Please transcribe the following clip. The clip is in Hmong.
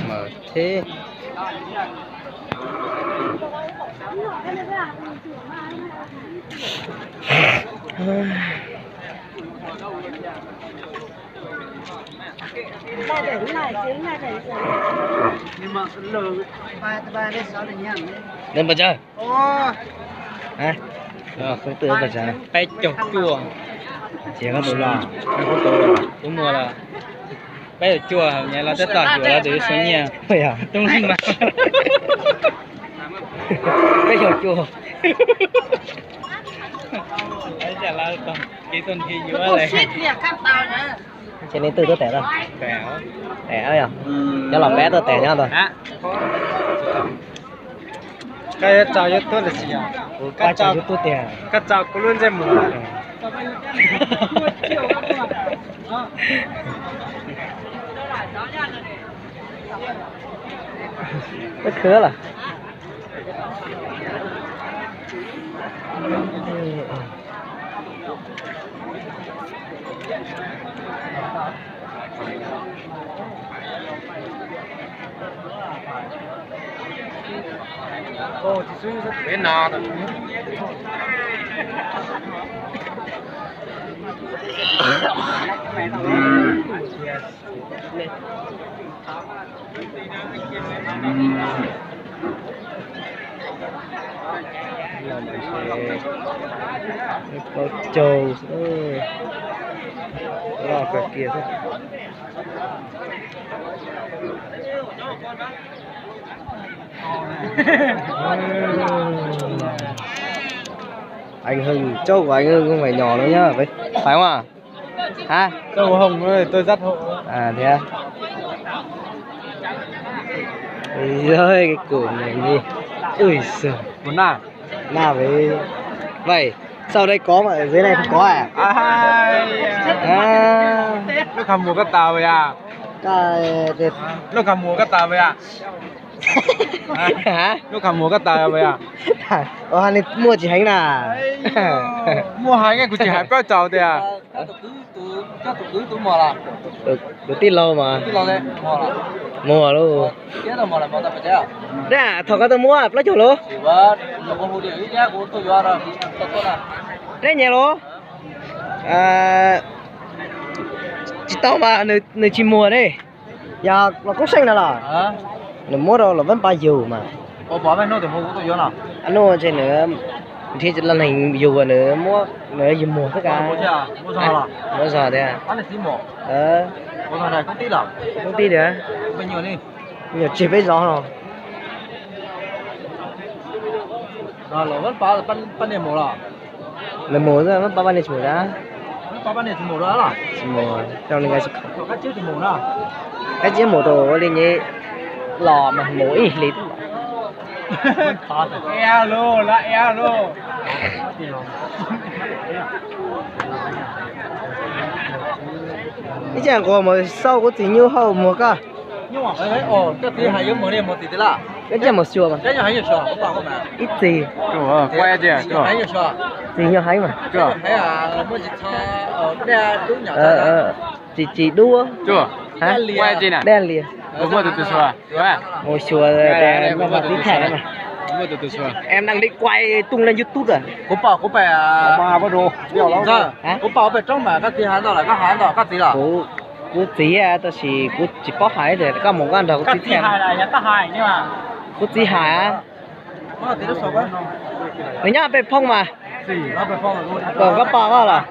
Mawm thiab. Neb npawg Tsawg? Hab, koj twb npawg Tsawg? Peb caug cuaj. Ces koj tus los? Kuv muag los peb caug cuaj, nyias los tab tom yuav lawv tus xub nyiaj. Peb caug cuaj. Ces leej twg tuaj tes tau? Tes yog, cov los peb tuaj tes nyob tau. Koj yuav tso YouTube los tsis yog? Kuv koj tso YouTube tiag. Koj tso kuv lub ntsej muag. Koj khwv lawm. Plaub caug, loj kawg kiag xwb. Anh Hưng, trông của anh Hưng không phải nhỏ đâu nhá. Phải không ạ? Hả? Trông Hồng ơi, tôi rất hộ. À, thế á? Ui giời, cái củ này gì? Ui giời. Một nà. Nà với... Vậy, sau đây có mà ở dưới này không có à? Ai, ai. À. Lub qhov muag koj tas vay à? Cái... Lub qhov muag koj tas vay à? Hả? Lub qhov muag koj tas vay à? Ua, nws muaj tsis heev na. Muaj heev, kuv tsis hais plaub caug tiag. Tus kwv tus muam los? Tus tij laug mas. Muag lauj. Thaum koj tuaj muab plaub caug lauj? Neb nyiam lauj? Tsis tau mas, nws tsis muag ne. Yog los koob seej no los? Nws muab rau los Vaj Paj yug mas. Nuj ntshe nws nrhiav los neeg yug, nws muab nws yug muag xwb kav. Muab zog tiag. Koob tij tiag. Nyuam tsis peb zov no. Nws mus xwb, Vaj Paj niag tsis mus dab. Tsis mus, rau nws nqa tsis kho. Kab Tsiab mus rau ua li nyeb los mas mus ib hlis. Ib tsam nquas mus xauj kuv txiv nyuj hauj muag koj. Kab Tsiab mus xyuas mas. Ib txiv. Txiv nyuj heev mas. Tsis tsis dub. Dej lias. Mus xyuas, Vaj Paj tib tham. Em đang đi quay tung lên YouTube à. Kuv pom kuv pem, kuv pom kuv pem roob mas koj txiv hais ntau lawm, koj hais ntau koj txiv los? Kuv txiv tab sis kuv tsis paub hais tias koj mus koj nrog kuv txiv tham. Kuv txiv hais. Nws nyob pem phoob mas. Kom koj pom koj los.